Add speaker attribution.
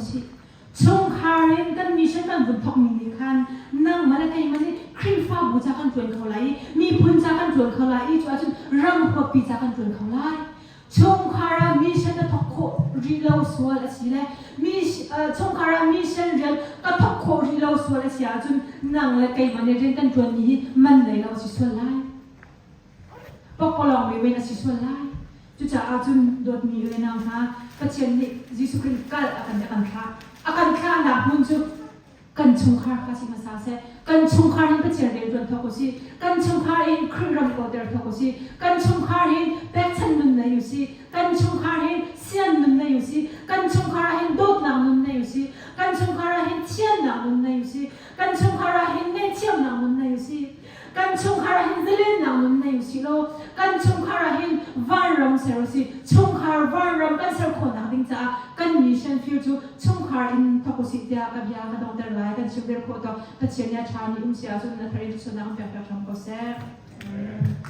Speaker 1: usih. Chungkhar in kan mission kan vun thawkmi nih khan nangmah le keimah nih Khrihfabu ca kan ṭuan kho lai i miphun ca kan ṭuan kho lai i cu ahcun ram huappi ca kan ṭuan kho lai. Chungkhar ah mission na thawk khawh rih lo sual a si le mi chungkhar ah mission rian ka thawk khawh rih lo sual a si ahcun nang le keimah nih rian kan ṭuanmi hi man lei lo a si sual lai. Pakpalawng menmen a si sual lai. Cucaah cun dawtmi u le nau hna, Pathian nih Jesuh Khrih kal a kan a kan thlah. A kan thlahnak hmun cu kan chungkhar kha si hmasa seh. Kan chungkhar in Pathian rian ṭuan thawk u sih. Kan chungkhar in Khrih ram kawter thawk u sih. Kan chungkhar in pekchanh nun nei u sih. Kan chungkhar hin sian nun nei u sih. Kan chungkhar ah hin dawtnak nun nei u sih. Kan chungkhar ah hin thiannak nun nei u sih. Kan chungkhar ah hin ngaihthiamnak nun nei u sih. Kan chungkhar ah hin zalennak nun nei usih law kan chungkhar ah hin vanram ser usih. Chungkhar vanram kan ser khawhnak ding caah kan mission field cu chungkhar in thawk usih tiah ka bia ka donghter lai. Kan chim vel khawh tawk Pathian nih a ṭha nih um si ahcun a thar in sualnak an pek piak hram ko seh. Amen.